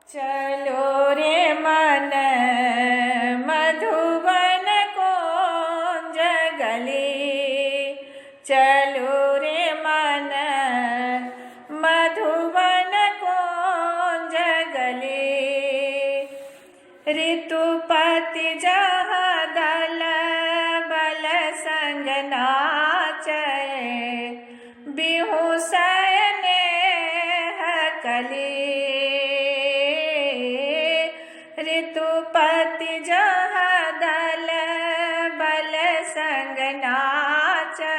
चलो रे मन मधुबन कुंज गली, चलो रे मन मधुबन कुंज गली। ऋतुपति जहाँ दल बल संग नाचे, बिहु सयने कली। ऋतुपति जहाँ दल बल संग नाचे,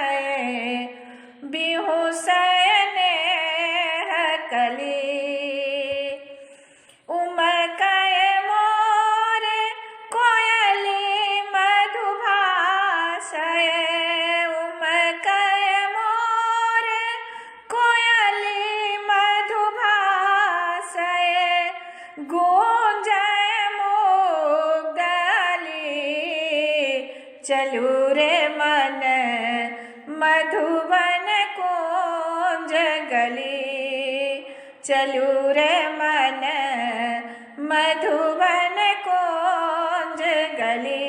बिहु सयने कली। उमकय मोर कोयली मधुभाषय, उमकय मोर कोयली मधुभाषय, गूंजय मुगली। चलू रे मन मधुबन कुंज गली, चलू रे मन मधुबन कुंज गली।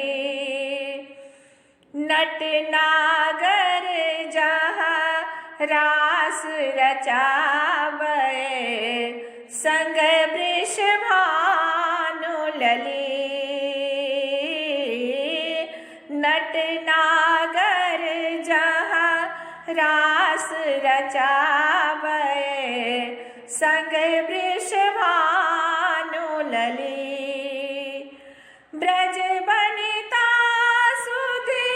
नट नागर जहाँ रास रचावे, संग वृषभानु लली। नट नागर जहाँ रास रचावे, संग वृषभानु लली। ब्रज बनिता सुधि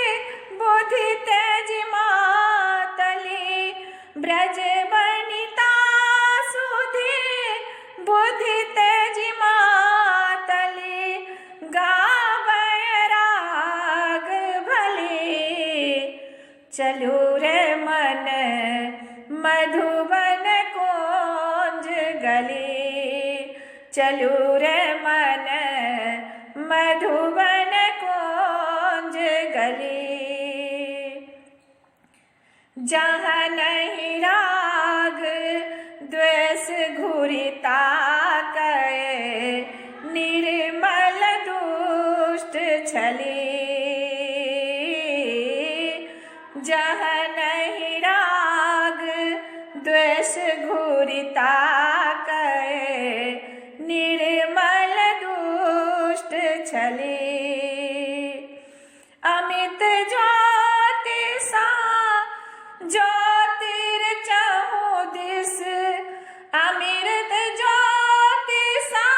बुधि तेज मातली, ब्रज बनिता सुधि बुधि तेज मातली, गावय राग भली। चलो रे मन मधुबन कुंज गली, चलो रे मन मधुबन कुंज गली। जहाँ नहीं राग द्वेष घुरिता कए, निर्मल दुष्ट छली। जहाँ नहीं राग द्वेष घुरिता कए, निर्मल दुष्ट छली। अमित ज्योति सा ज्योतिर चहु दिस, अमृत ज्योति सा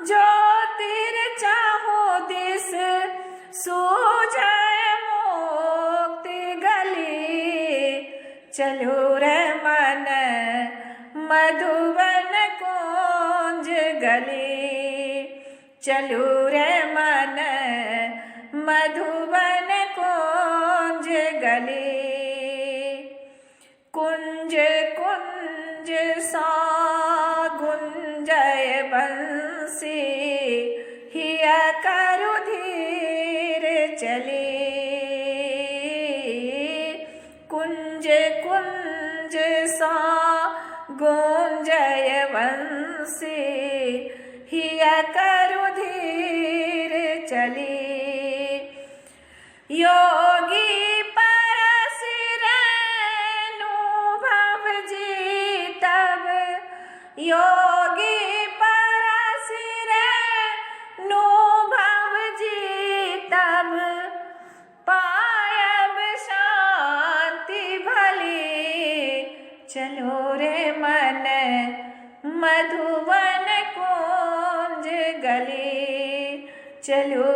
ज्योतिर चहु दिस, सूझय मुक्ति गली। चलो रे मन मधुबन कुंज गली, चलो रे मन मधुबन कुंज गली। कुंज कुंज सा गुंजय बंसी, हिया करु धीर चली। कुंज कुंज सा गुंजय बंसी, हिया करु धीर चली। योगी परसिरनु भव जीतब, योगी परसिरनु भव जीतब, पायब शांति भली। चलो रे मन मधुबन कुंज गली, चलो